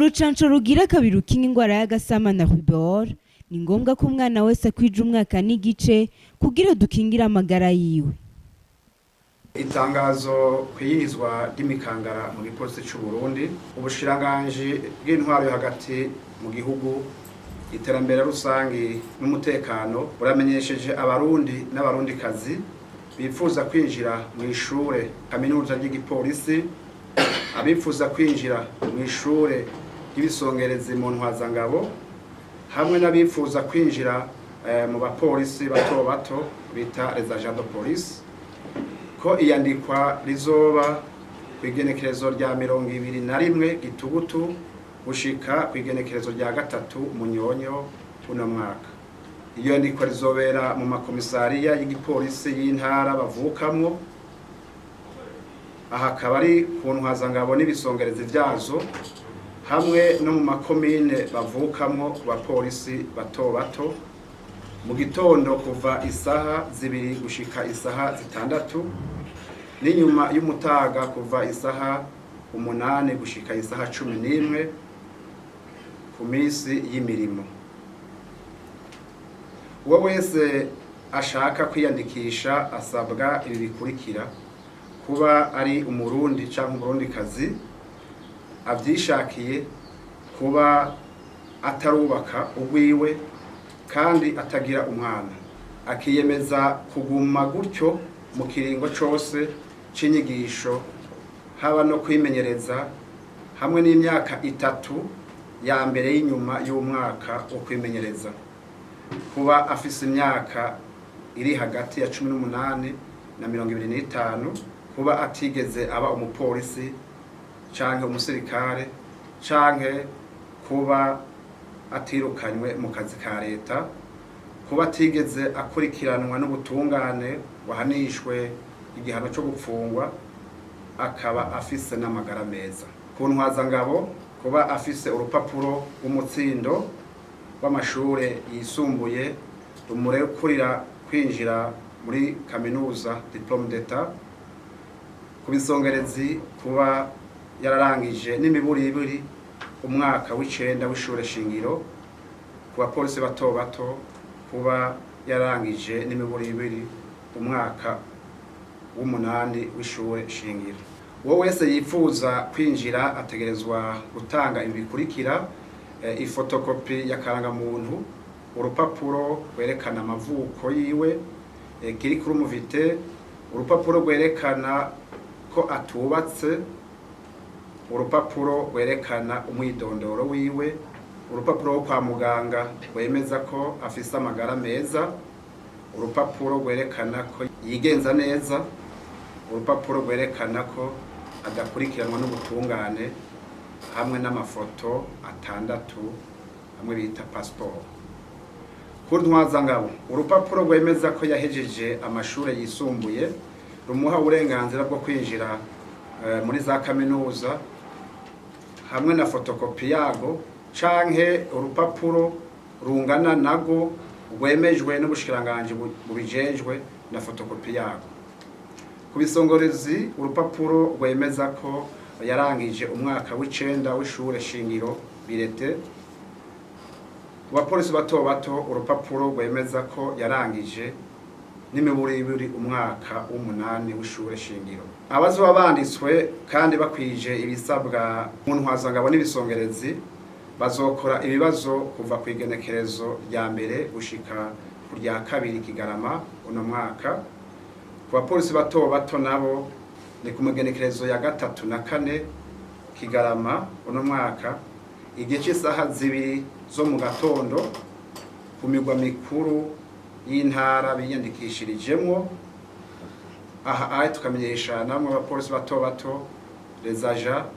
Urucanco rugira kabiri rukinga ingwara y'agasama na rubéole ni ngombwa ko umwana wese akwija umwaka n'igice kugira dukingire amagara yiwe. Itangazo kwiyinjizwa ry'imikangara mu gipolisi c'u Burundi. Ubushikiranganji bw'intwaro yo hagati mu gihugu, iterambere rusangi n'umutekano buramenyesheje Abarundi n'Abarundikazi bifuza kwinjira mu ishure kaminuza ry'igipolisi, abifuza kwinjira mu ishure ry'ibisongerezi mu ntwazangabo, hamwe n'abifuza kwinjira mu bapolisi bato bato bita les agents de police, ko iyandikwa rizoba kw'igenekerezo rya 21 Gitugutu gushika kw'igenekerezo rya 3 Munyonyo uno mwaka. Iyo yandikwa rizobera mu makomisariya y'igipolisi y'intara bavukamwo, aha akaba ari ku ntwazangabo n'ibisongerezi vyazo, hamwe no mu makomine bavukamwo ku bapolisi bato bato, mu gitondo kuva isaha 2 gushika isaha 6, n'inyuma y'umutaga kuva isaha 8 gushika isaha 11 ku minsi y'imirimo. Uwo wese ashaka kwiyandikisha asabwa ibi bikurikira: kuba ari Umurundi canke Umurundikazi avyishakiye, kuba atarubaka ugwiwe kandi atagira umwana, akiyemeza kuguma gutyo mu kiringo cose c'inyigisho, haba no kwimenyereza, hamwe n'imyaka 3 ya mbere y'inyuma y'umwaka wo kwimenyereza, kuba afise imyaka iri hagati ya 18 na 25, kuba atigeze aba umupolisi canke umusirikare, canke kuba atirukanywe mu kazi ka leta, kuba atigeze akurikiranwa n'ubutungane wahanishwe igihano cyo gupfungwa, akaba afise n'amagara meza. Ku ntwazangabo, kuba afise urupapuro rw'umutsindo w'amashure yisumbuye rumurekurira kwinjira muri kaminuza, diplôme d'état. Ku bisongerezi, kuba yararangije n'imiburiburi umwaka w'icenda w'ishure shingiro. Ku bapolisi bato bato, kuba yararangije n'imiburiburi umwaka w'umunani w'ishure shingiro. Uwo wese yifuza kwinjira ategerezwa gutanga ibi bikurikira: ifotokopi ya karangamuntu, urupapuro rwerekana amavuko yiwe, curriculum vitae, urupapuro rwerekana ko atubatse, urupapuro rwerekana umwidondoro wiwe, urupapuro rwo kwa muganga rwemeza ko afise amagara meza, urupapuro rwerekana ko yigenza neza, urupapuro rwerekana ko adakurikiranwa n'ubutungane, hamwe n'amafoto atandatu hamwe bita passport. Ku ntwazangabo, urupapuro rwemeza ko yahejeje amashure yisumbuye rumuha uburenganzira bwo kwinjira muri za kaminuza, hamwe na fotokopi yago, canke urupapuro rungana nago rwemejwe n'ubushikiranganji bubijejwe na fotokopi yago. Ku bisongorezi, urupapuro rwemeza ko yarangije umwaka w'icenda w'ishure shingiro, bulletin. Ku bapolisi bato bato, urupapuro rwemeza ko yarangije n'imiburiburi umwaka w'umunani w'ishure shingiro. Abazoba banditswe kandi bakwije ibisabwa mu ntwazangabo n'ibisongerezi bazokora ibibazo kuva ku igenekerezo rya 1 gushika ku rya 2 Kigarama uno mwaka. Ku bapolisi bato bato nabo ni ku magenekerezo ya 3 na 4 Kigarama uno mwaka, igihe cy'isaha 2 zo mu gatondo, ku migwa mikuru y'intara biyandikishirijemwo. Aha ahe tukamenyesha namwe abapolisi bato bato, les agents,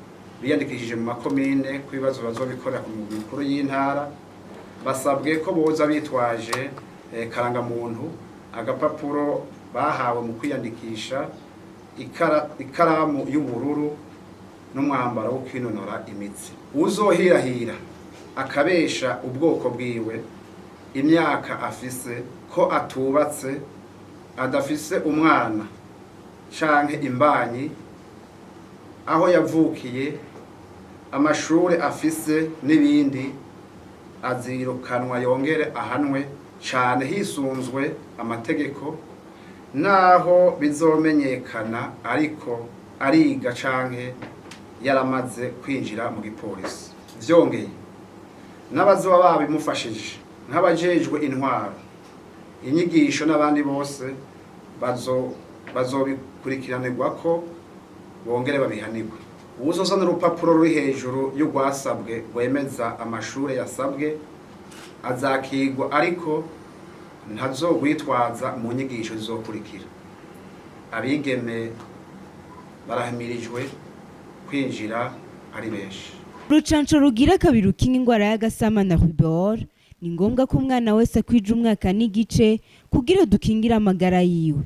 biyandikishije mu makomine ko ibibazo bazobikorera ku migwa mikuru y'intara. Basabwe ko boza bitwaje karangamuntu, agapapuro bahawe mu kwiyandikisha, ikaramu y'ubururu n'umwambaro wo kwinonora imitsi. Uzohirahira akabesha ubwoko bwiwe, imyaka afise, ko atubatse, adafise umwana canke imbanyi, aho yavukiye. Amashure afise n'ibindi, azirukanwa yongere ahanwe cane hisunzwe amategeko, naho bizomenyekana ariko ariga canke yaramaze kwinjira mu gipolisi. Vyongeye, n'abazoba babimufashije nk'abajejwe intwaro, inyigisho n'abandi bose bazobikurikiranirwako bongere babihanirwe. Uwuzozana urupapuro ruri hejuru y'urwasabwe rwemeza amashure yasabwe azakigwa, ariko ntazogwitwaza mu nyigisho zizokurikira. Abigeme barahimirijwe kwinjira ari benshi. Urucanco rugira kabiri rukinga ingwara y'agasama na rubéole, ni ngombwa ko umwana wese akwija umwaka n'igice kugira dukingire amagara yiwe.